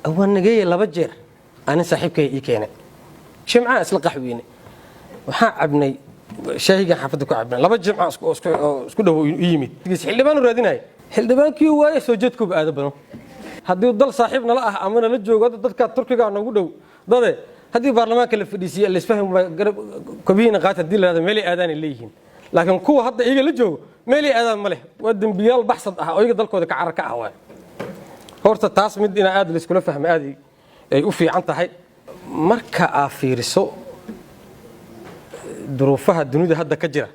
Waa nageeye laba jeer anin saaxiibkay ii keenay. Jimcaan isla qaxweyne, waxaan cabnay shaahigan xaafadda ku cabnay. Laba jimca isku dhow u yimid, xildhibaan u raadinaya, xildhibaankii waaye, soo jeedkuba aado badan. Haddii dal saaxiib nala ah ama nala joogo, hadda dadka Turkiga noogu dhow dade, haddii baarlamaanka la fadhiisiiye, laisfahmi garab kobihiina qaata haddii la hahdo, meelay aadaanay leeyihiin. Laakiin kuwa hadda iyaga la joogo meelay aadaan ma leh, waa dembiyaal baxsad ah oo iyaga dalkooda ka carar ka ah waay. Horta taas mid inaa aad layskula fahma aad ay u fiican tahay. Marka aa fiiriso duruufaha dunida hadda ka jira,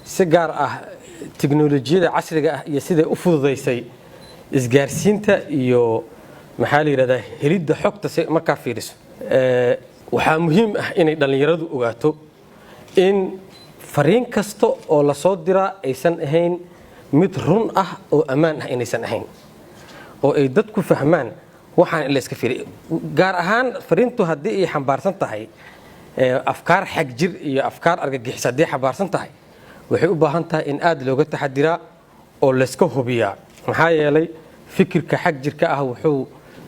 si gaar ah tiknolojiyada casriga ah iyo siday u fududaysay isgaarsiinta iyo, maxaa la yidhahdaa, helidda xogta, si markaa fiiriso, waxaa muhiim ah inay dhallinyaradu ogaato in fariin kasta oo lasoo diraa aysan ahayn mid run ah oo ammaan ah, inaysan ahayn oo ay dadku fahmaan waxaan in la iska fiiriy, gaar ahaan fariintu haddii ay xambaarsan tahay afkaar xagjir iyo afkaar argagixis. Haddii xambaarsan tahay, waxay u baahan tahay in aad looga taxadiraa oo layska hubiyaa, maxaa yeelay fikirka xag jirka ah wuxuu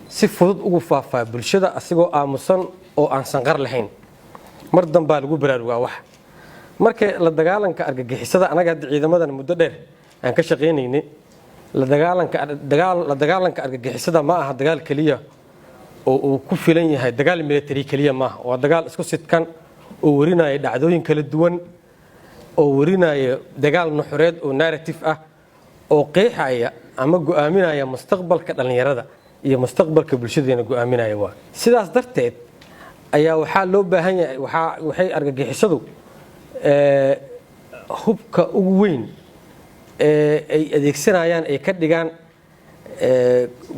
si fudud ugu faafaa bulshada asigoo aamusan oo aan sanqar lahayn. Mar dambaa lagu baraarugaa. Wax marka la dagaalanka argagixisada, anaga hadda ciidamadan muddo dheer aan ka shaqaynaynay la dagaalanka argagixisada, ma aha dagaal keliya oo uu ku filan yahay dagaal military keliya maaha. Waa dagaal isku sidkan oo warinaya dhacdooyin kala duwan, oo warinaya dagaal nuxureed oo narrative ah, oo qeexaya ama go'aaminaya mustaqbalka dhallinyarada iyo mustaqbalka bulshadeena go'aaminaya. Waa sidaas darteed ayaa waxaa loo baahan yahay, waxay argagixisadu hubka ugu weyn ee ay adeegsanayaan ay ka dhigaan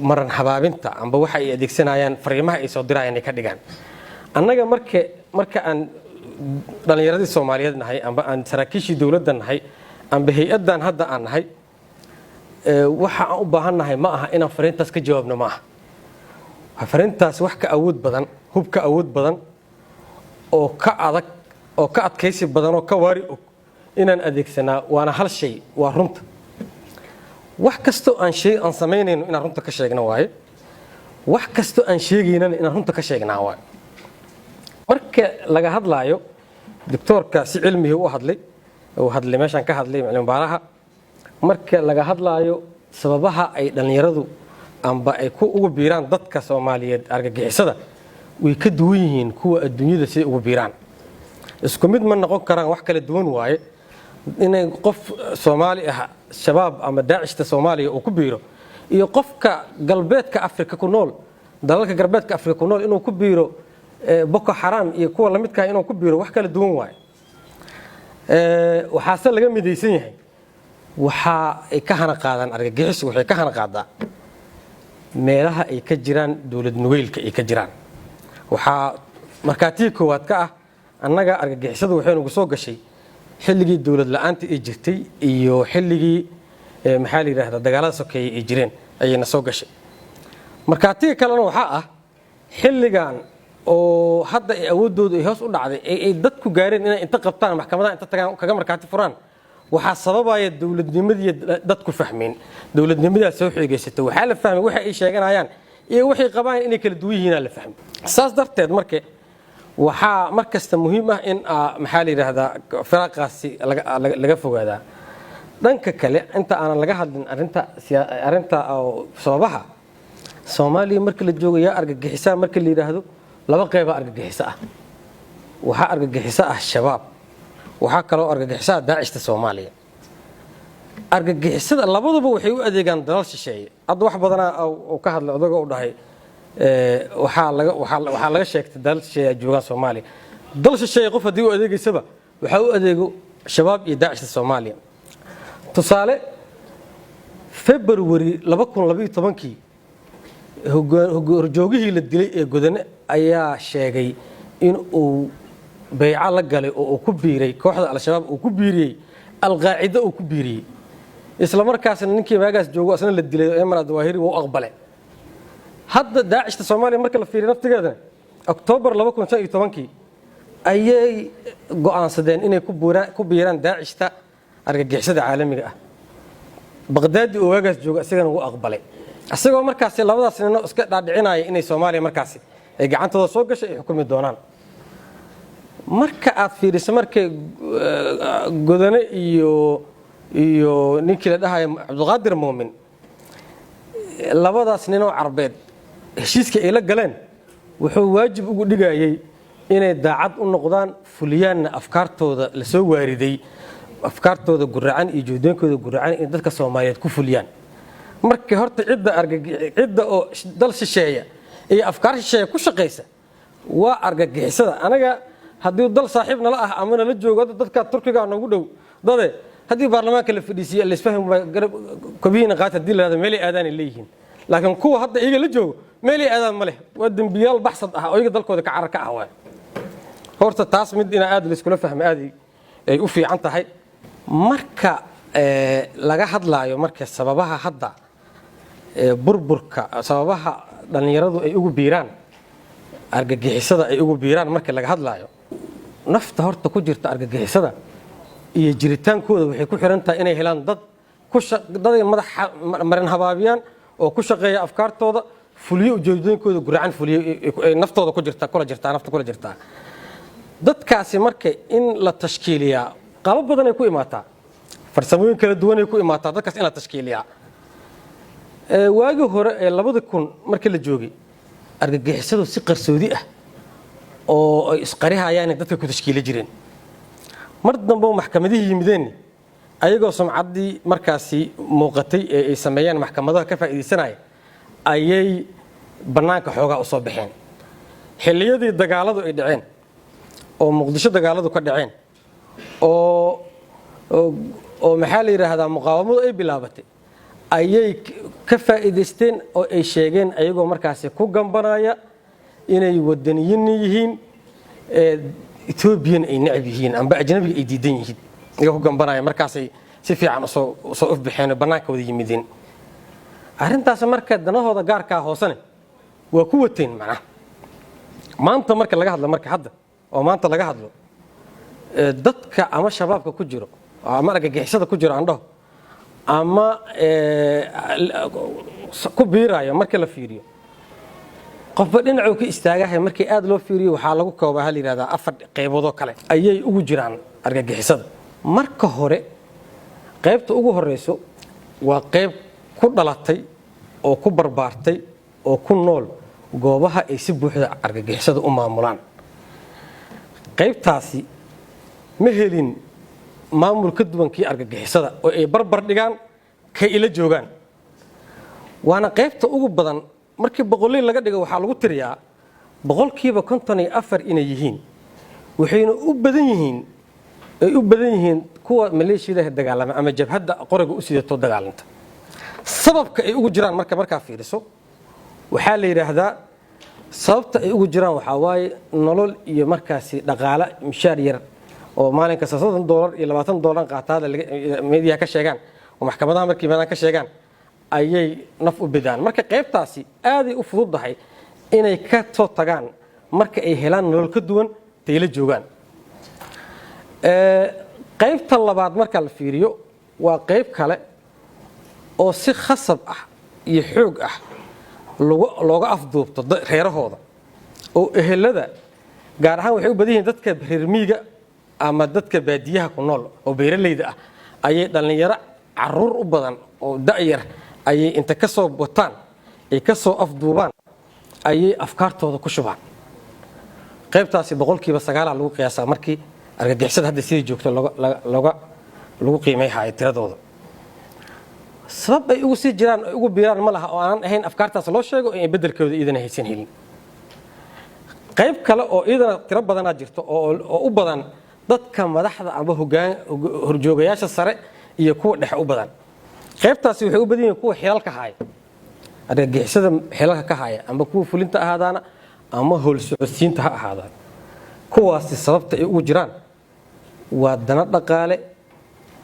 maran habaabinta, amba waxa ay adeegsanayaan fariimaha ay soo dirayaan ay ka dhigaan. Annaga marka aan dhallinyaradii Soomaaliyeed nahay, amba aan saraakiishii dowladda nahay, amba hay-addan hadda aan nahay, waxa aan u baahan nahay ma aha inaan fariintaas ka jawaabno. Ma aha fariintaas wax ka awood badan, hub ka awood badan oo ka adag oo ka adkaysi badan oo ka waari og inaan adeegsanaa, waana hal shay: waa runta. Wax kastoo aan shee aan samaynayno inaan runta ka sheegno waaye, wax kastoo aan sheegaynana inaan runta ka sheegnaa waaye. Marka laga hadlaayo, doctoorka si cilmihii u hadlay, uu hadlay, meeshaan ka hadlay cilmi baaraha. Marka laga hadlaayo sababaha ay dhallinyaradu amba ay ku ugu biiraan dadka Soomaaliyeed argagixisada, way ka duwan yihiin kuwa adduunyada siday ugu biiraan. Isku mid ma noqon karaan, wax kala duwan waaye. Inay qof Soomaali ah Shabaab ama Daacishta Soomaaliya uu ku biiro iyo qofka galbeedka Afrika ku nool, dalalka galbeedka Afrika ku nool, inuu ku biiro Boko Xaraam iyo kuwa lamidkaa inuu ku biiro, wax kala duwan waaye. Waxaase laga midaysan yahay, waxa ay ka hana qaadaan argagixisu, waxay ka hana qaadaa meelaha ay ka jiraan dowlad nugeylka ay ka jiraan. Waxaa markhaatiga koowaad ka ah, annaga argagixisadu waxay nagu soo gashay xilligii dowlad la-aanta ay jirtay iyo xilligii, maxaa la yidhahdaa, dagaalada sokeeye ay jireen ayayna soo gashay. Markhaatiga kalena waxaa ah xilligan oo hadda ay awooddoodu ay hoos u dhacday ee ay dadku gaareen inay inta qabtaan, maxkamadaha inta tagaan, kaga markhaati furaan. Waxaa sababaya dowladnimadii dadku fahmeen, dowladnimadaa soo xoogeysata. Waxaa la fahmay waxa ay sheeganayaan iyo waxay qabaan inay kala duwan yihiinaa la fahmay. Saas darteed marka waxaa mar kasta muhiim ah in, maxaa la yidhaahdaa, firaaqaasi laga fogaadaa. Dhanka kale, inta aanan laga hadlin arrinta sababaha, Soomaaliya marka la joogo yaa argagixisaa marka la yidhaahdo, laba qeybaa argagixiso ah. Waxaa argagixiso ah Shabaab, waxaa kaloo argagixiso ah Daacishta Soomaaliya. Argagixisada labaduba waxay u adeegaan dalal shisheeye. Hadda wax badanaa uu ka hadlay odaga, u dhahay waxaa laga sheegtay dalal shisheeye ay joogaan Soomaaliya. Dal shisheeye qof haddii u adeegaysaba, waxaa u adeego Shabaab iyo Daacishta Soomaaliya. Tusaale, February 2012-kii horjoogihii la dilay ee Godane ayaa sheegay in uu beyco la galay oo uu ku biiray kooxda Al-Shabaab, uu ku biiriyey Alqaacida uu ku biiriyey. Isla markaasna ninkii maagaas joogo asna la dilay, Ayman Adawahiri, wuu aqbalay. Hadda Daacishta Soomaaliya marka la fiiriyo naftigeedana, Oktoobar 2015-kii ayay go'aansadeen inay ku biiraan Daacishta argagixisada caalamiga ah. Baqdaadi oo waagaas jooga isagana wuu aqbalay. Isagoo markaasi labadaas nino iska dhaadhicinaya inay Soomaaliya markaasi ay gacantooda soo gashay, ay xukumi doonaan. Marka aad fiiriso marka Godane iyo ninkii la dhahayo Cabdiqaadir Muumin, labadaas ninoo Carbeed heshiiska ay la galeen wuxuu waajib ugu dhigayey inay daacad u noqdaan, fuliyaanna afkaartooda lasoo waariday, afkaartooda guracan iyo joodoonkooda guracan in dadka Soomaaliyeed ku fuliyaan. Marka horta cidda oo dal shisheeya iyo afkaar shisheeya ku shaqaysa waa argagixisada. Anaga haddii dal saaxiib nala ah ama nala joogo, dadka Turkiga noogu dhow dade, haddii baarlamaanka la fadhiisiiyo, laisfahmi garab kobihiina qaata hadii la yidhahdo, meelay aadaanay leeyihiin. Laakiin kuwa hadda iyaga la joogo meelay aadaan ma leh, waa dembiyaal baxsad ah oo iyaga dalkooda ka carar ka ah waay. Horta taas mid inaa aad layskula fahmay aad ay u fiican tahay. Marka laga hadlaayo marka sababaha hadda burburka, sababaha dhallinyaradu ay ugu biiraan argagixisada ay ugu biiraan, marka laga hadlaayo nafta horta ku jirta argagixisada iyo jiritaankooda, waxay ku xiran tahay inay helaan dad daday madaxa marin habaabiyaan oo ku shaqeeya afkaartooda, fuliyo ujeedooyinkooda guracan, fuliyo ay naftooda ku jirta kula jirtaa, nafta kula jirtaa. Dadkaasi marka in la tashkiiliyaa qaabo badan ay ku imaataa, farsamooyin kala duwan ay ku imaataa dadkaas in la tashkiiliyaa. Waagii hore ee 2000 markii la joogay, argagixisadu si qarsoodi ah oo ay isqarihayaan dadka ku tashkiili jireen. Mar dambe oo maxkamadihii yimideen, ayagoo sumcaddii markaasi muuqatay ee ay sameeyeen maxkamadaha ka faa'iidaysanaya, ayay bannaanka xoogaa u soo baxeen. Xilliyadii dagaaladu ay dhaceen oo Muqdisho dagaaladu ka dhaceen oo maxaa la yidhaahdaa, muqaawamadu ay bilaabatay, ayay ka faa'iidaysteen oo ay sheegeen, ayagoo markaasi ku gambanaya inay wadaniyin yihiin, Ethoobiyan ay necab yihiin amba ajnabiga ay diidan yihiin, iyagoo ku gambanaya, markaasay si fiican usoo ufbaxeen oo bannaanka wada yimideen. Arrintaas marka danahooda gaarkaa hoosene waa ku wateen. Macnaha maanta marka laga hadlo, marka hadda oo maanta laga hadlo, dadka ama Shabaabka ku jiro ama argagixisada ku jiro aan dhaho ama ku biirayo, marka la fiiriyo qofba dhinacuu ka istaagahay, markii aad loo fiiriyo waxaa lagu koobaa hal yidhahdaa afar qayboodoo kale ayay ugu jiraan argagixisada. Marka hore, qaybta ugu horeyso waa qayb ku dhalatay oo ku barbaartay oo ku nool goobaha ay si buuxda argagixisada u maamulaan. Qaybtaasi ma helin maamul ka duwan kii argagixisada oo ay barbar dhigaan kay ila joogaan, waana qaybta ugu badan. Markii boqoley laga dhigo, waxaa lagu tiriyaa 54% inay yihiin. Waxayna u badan yihiin, ay u badan yihiin kuwa maleeshiyada dagaalama ama jabhadda qoriga u sidato dagaalanta. Sababka ay ugu jiraan marka markaa fiiriso, waxaa la yidhaahdaa sababta ay ugu jiraan waxaa waaye nolol iyo markaasi dhaqaale, mishaar yar oo maalin kasta $30 iyo $20 qaataada meediyaha ka sheegaan oo maxkamadaha markii yimaadaan ka sheegaan, ayay naf u bidaan. Marka qaybtaasi aaday u fududahay inay ka soo tagaan marka ay helaan nolol ka duwan tayla joogaan. Qaybta labaad marka la fiiriyo waa qayb kale oo si khasab ah iyo xoog ah looga afduubto reerahooda oo ehelada, gaar ahaan waxay u badan yihiin dadka reer miyiga ama dadka baadiyaha ku nool oo beeralayda ah, ayay dhallinyaro caruur u badan oo da'yar ayay inta ka soo wataan, ay ka soo afduubaan, ayay afkaartooda ku shubaan. Qaybtaasi 9% lagu qiyaasaa markii argagixisada hadda sidii joogto looga lagu qiimayhayo tiradooda. Sabab ay ugu sii jiraan, ay ugu biiraan ma laha oo aanan ahayn afkaartaas loo sheego in beddelkooda iyadana haysan helin. Qayb kale oo iyadana tiro badanaa jirto oo u badan dadka madaxda amba hogaan horjoogayaasha sare iyo kuwa dhexe u badan. Qaybtaasi waxay u badan yihiin kuwa xilalka haya, argagixisada xilalka ka haya, amba kuwa fulinta ahaadaana ama howl socodsiinta ha ahaadaan. Kuwaasi sababta ay ugu jiraan waa dana dhaqaale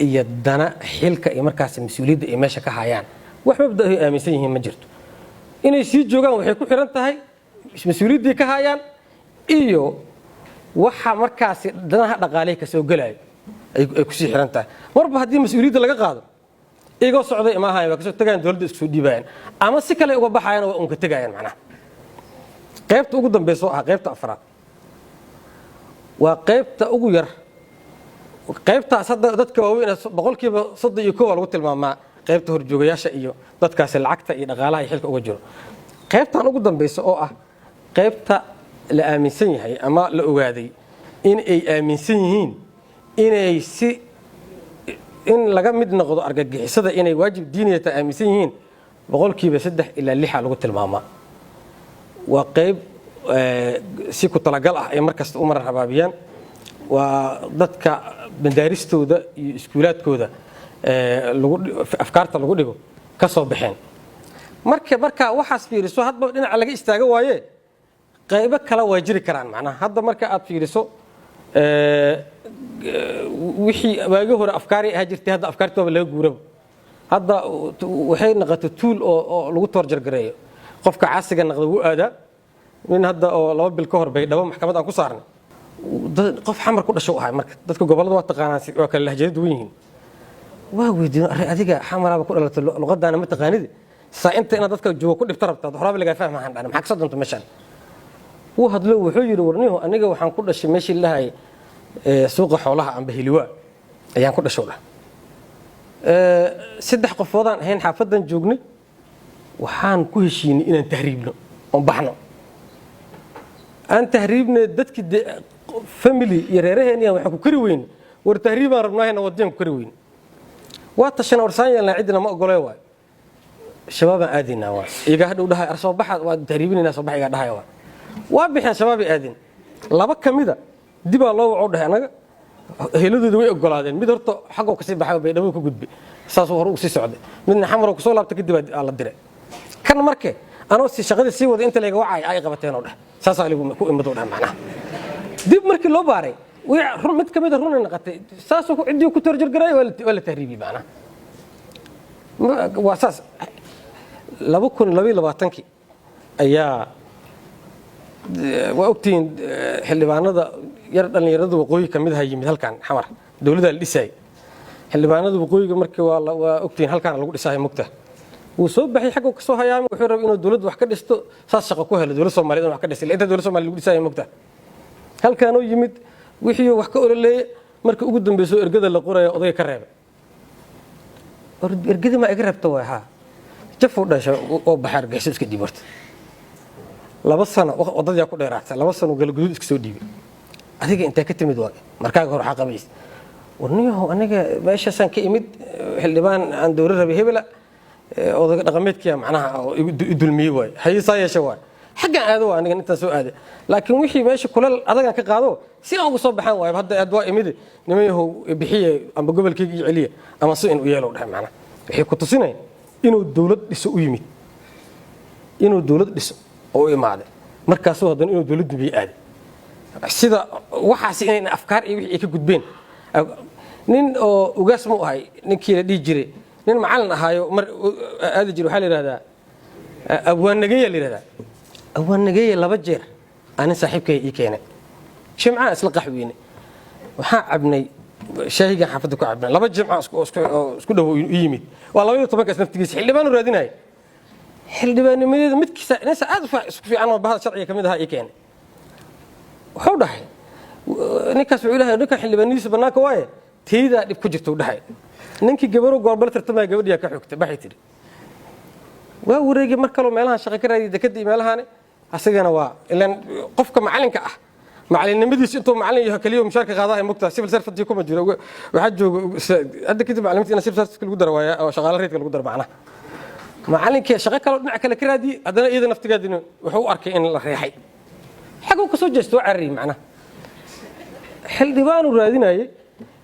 iyo dana xilka iyo markaasi mas-uuliyadda ay meesha ka hayaan. Wax mabda ay aaminsan yihiin ma jirto. Inay sii joogaan waxay ku xiran tahay mas-uuliyaddii ka hayaan iyo waxa markaasi danaha dhaqaalihi ka soo gelayo ay kusii xiran tahay. Marba haddii mas-uuliyadda laga qaado, Iyagoo socday imaahayan, waa kasoo tegayaan, dowladda isku soo dhiibayaan ama si kale uga baxayaan, waa unka tegayaan macnaha. Qaybta ugu dambaysa oo ah qaybta afraad waa qaybta ugu yar. Qaybtaas hadda dadka waaweyn 31% waa lagu tilmaamaa, qaybta horjoogayaasha iyo dadkaasi lacagta iyo dhaqaalaha iyo xilka uga jiro. Qaybtan ugu dambaysa oo ah qaybta la aaminsan yahay ama la ogaaday in ay aaminsan yihiin inay si in laga mid noqdo argagixisada inay waajib diiniyata aaminsan yihiin, 3% ilaa 6% lagu tilmaamaa. Waa qayb si ku talagal ah ay markasta u maran habaabiyaan. Waa dadka madaaristooda iyo iskuulaadkooda afkaarta lagu dhigo ka soo baxeen. Marka markaa waxaas fiiriso, hadba dhinaca laga istaago waaye, qaybo kale waa jiri karaan macnaha. Hadda marka aad fiiriso wixii waagi hore afkaari ahaa jirtay, hadda afkaartii waaba laga guuraba. Hadda waxay noqotay tool oo lagu torture gareeyo qofka. Caasiga naqda wuu aadaa. Nin hadda oo 2 bil ka hor Baydhabo maxkamad aan ku saarnay, qof Xamar ku dhasho ahay. Marka dadka gobollada waa taqaanaan, waa kala lahjado duwan yihiin. Waa weydiin, arre adiga Xamaraaba ku dhalatay, luqadaana ma taqaanidi, saa inta inaad dadka jooga ku dhibta rabtaa, horaaba lagaa fahmahan dhana, maxaa kasoo doonta meeshaan? Wuu hadlo, wuxuu yidhi: "Warnihu, aniga waxaan ku dhashay meeshii lahay suuqa xoolaha amba Hiliwaa ayaan ku dhashow dhah. Saddex qofoodaan ahayn, xaafadan joognay, waxaan ku heshiinay inaan tahriibno oon baxno. Aan tahriibne, dadkii family iyo reeraheeniyan waxaan ku kari weyn, war tahriibaan rabnaahayna wadiyaan ku kari weyn. Waa tashana, warsaan yeelnaa, ciddina ma ogolee, waay Shabaabaan aadaynaa, waay iga hadhow dhahay, ar soo baxa, waa tahriibinaynaa, soo bax iga dhahaya, waay waa bixeen, Shabaabay aadeen. Laba ka mida dibaa loo waco dhahay, annaga heladooda way ogolaadeen. Mid horta xaggoo kasii baxay, Baydhabo ka gudbay, saasuu hore ugu sii socday. Midna Xamaroo kusoo laabtay, kadib aa la diray. Kan marke anoo si shaqadii sii wada inta layga wacay ay qabateen oo dheh, saasaa ligu ku imid oo dheh macnaha. Dib markii loo baaray, mid ka mid a runay noqotay, saasuu ciddii ku torture garay, waa la tahriibiyey macnaha. Waa saas. 2022-kii ayaa, waa ogtihiin, xildhibaanada yar dhallinyarada waqooyi ka mid aha yimid halkan Xamar, dowladdaa la dhisaayay. Xildhibaanada waqooyiga markii waa ogtihiin halkaana lagu dhisaayo mugta. Wuu soo baxay, xagga kasoo hayaamay, wuxuu rabay inuu dowladda wax ka dhisto, saas shaqo ku helo, dowlad Soomaaliyeed inuu wax ka dhistay, inta dowlad Soomaaliya lagu dhisaayo mugta. Halkaanuu yimid, wixii wax ka ololeeyey, markii ugu dambayso ergada la qoraya odayga ka reebay. Ergada ma iga reebta waay, haa, jafuu dhashay oo baxay, argaxiso iska dhiib. Horta 2 sano waddadii ku dheeraatay, 2 sano Galguduud iska soo dhiibay. Adiga intee ka timid waay? Markaaga hore waxaa qabays? Warniyahow, aniga meeshaasaan ka imid, xildhibaan aan dowlad rabay, hebela odaga dhaqameedkiya macnaha oo i dulmiyey waay, haye saa yeesha waay, xaggan aado waa aniga intaan soo aaday, laakiin wixii meesha kulal adagan ka qaado si aan uga soo baxaan waayo. Hadda aad waa imid, niman yahow bixiye amba gobolkayga iyo celiya ama si in u yeelow dhahay macnaha. Waxay ku tusinay inuu dowlad dhiso u yimid, inuu dowlad dhiso oo u imaaday, markaasuu haddana inuu dowlad dumiye aaday. Sida waxaas inayna afkaar iyo wixii ay ka gudbeen. Nin oo ugaas mu ahay, ninkii la dhihi jiray, nin macallin ahaayo mar aadi jiray, waxaa la yidhahdaa Abwaannageeya la yidhahdaa. Abwaannageeya laba jeer anin saaxiibkay ii keenay, jimcaan isla qaxweyne, waxaan cabnay shaahigan xaafadda ku cabnay. Laba jimca oo isku dhow i yimid, waa 12-kaas naftigiisa xildhibaanu raadinaya, xildhibaannimadeeda midkiisa ninsa aad isku fiican oo bahda sharciga ka mid ahaa ii keenay. Wuxuu dhahay ninkaas, wuxuu dhahay ninkan xildhibaanadiisa bannaanka waaye, taydaa dhib ku jirta, u dhahay. Ninkii gabaru goorbala tartamaya, gabadhiyaa ka xogtay, baxay tiri. Waa wareegay mar kaloo meelahan shaqo ka raadiyay, dekadda iyo meelahaani. Asagana waa ilaan qofka macallinka ah, macallinnimadiisu intuu macallin yaho keliya mushaarka qaadahay mogtaa, civil servant kuma jiro. Waxaa jooga hadda kadib macallimiinta in civil service lagu daro waaya oo shaqaale reedka lagu daro macnaha. Macallinkii shaqo kaloo dhinac kale ka raadiyey, haddana iyada naftigeedina wuxuu u arkay in la reexay, xaguu ka soo jeesto, waa carariyey macnaha. Xildhibaanuu raadinayey,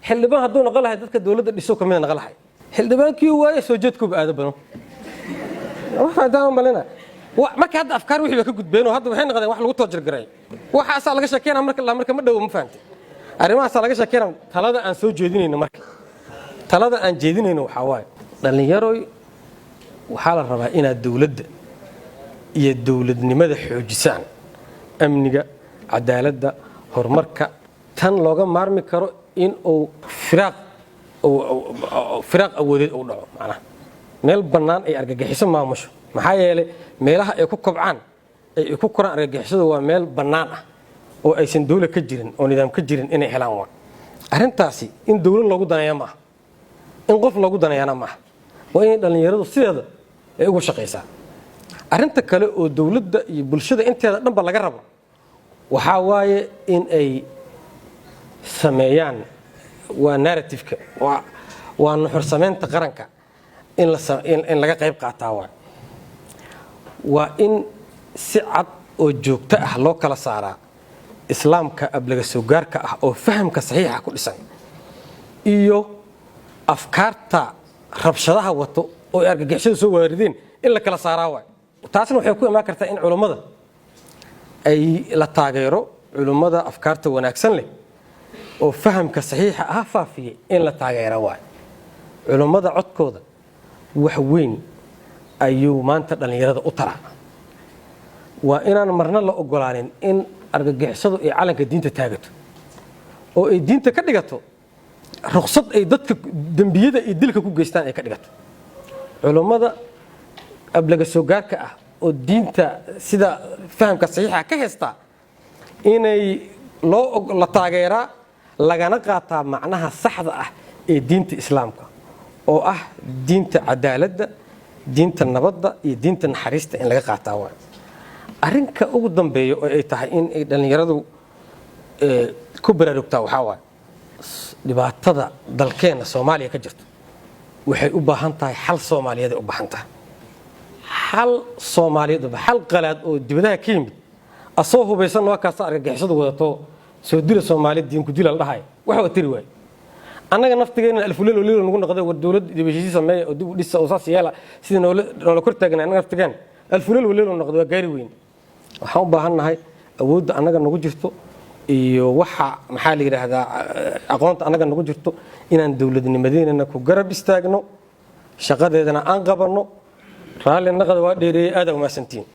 xildhibaan hadduu noqon lahay dadka dowladda dhiso kamida noqon lahay. Xildhibaankii waaye, soo jeedkuuba aado badan malina. Marka hadda afkaar wixii ba ka gudbeen oo hadda waxay noqdeen wax lagu torture garay. Waxaasaa laga sheekeynaa marka la marka ma dhowo, ma fahantay? Arrimahaasaa laga sheekeynaa. Talada aan soo jeedinayno, marka talada aan jeedinayno waxaa waaye: dhallinyaroy, waxaa la rabaa inaad dowladda iyo dowladnimada xoojisaan, amniga, cadaaladda, horumarka. Tan looga maarmi karo in uu firaaq Firaaq awoodeed uu dhaco, macnaha meel bannaan ay argagixiso maamusho. Maxaa yeelay, meelaha ay ku kobcaan, ay ku koraan argagixisadu, waa meel bannaan ah oo aysan dowla ka jirin oo nidaam ka jirin inay helaan. Waa arrintaasi in dowlad loogu daneeya maaha, in qof loogu daneeyana maaha, waa inay dhallinyaradu sideeda ay ugu shaqaysaa. Arrinta kale oo dowladda iyo bulshada inteeda dhanba laga rabo waxaa waaye in ay sameeyaan waa narrative-ka, waa nuxur samaynta qaranka in laga qayb qaataa. Waa in si cad oo joogto ah loo kala saaraa Islaamka ablaga soo gaarka ah oo fahamka saxiixa ku dhisan iyo afkaarta rabshadaha wato oo ay argagixisada soo waarideen, in la kala saaraa waay. Taasna waxay ku imaan kartaa in culummada ay la taageero, culummada afkaarta wanaagsan leh oo fahamka saxiixa ah faafiyey in la taageero waay. Culummada codkooda wax weyn ayuu maanta dhallinyarada u taraa. Waa inaan marna la ogolaanin in argagixisadu ay calanka diinta taagato oo ay diinta ka dhigato ruqsad ay dadka dembiyada iyo dilka ku geystaan ay ka dhigato. Culummada ablaga soo gaarka ah oo diinta sida fahamka saxiixa ka haystaa inay loo la taageeraa, lagana qaataa macnaha saxda ah ee diinta Islaamka, oo ah diinta cadaaladda, diinta nabadda iyo diinta naxariista, in laga qaataa waay. Arrinka ugu dambeeya oo ay tahay in ay dhallinyaradu ku baraarugtaa waxaa waaye dhibaatada dalkeenna Soomaaliya ka jirto waxay u baahan tahay xal Soomaaliyeed. Ay u baahan tahay xal Soomaaliyeed, xal qalaad oo dibadaha ka yimid asoo hubaysan waa kaasa argagixisadu wadato soo dila Soomaali, diinku dila la dhahay, wax waa tiri waay. Annaga naftigeena alfuleel oliilo nagu noqday. War dowlad dibheshiisi sameeya oo dib u dhisa oo saas yeela, sidii noola kor taagnay, annaga naftigeena alfuleel waliilo noqday, waa gaari weyn. Waxaan u baahan nahay awoodda annaga nagu jirto iyo waxa, maxaa la yidhaahdaa, aqoonta annaga nagu jirto inaan dowladnimadeennana ku garab istaagno, shaqadeedana aan qabanno. Raalli naqda, waa dheereeyey. Aada umahadsantiin.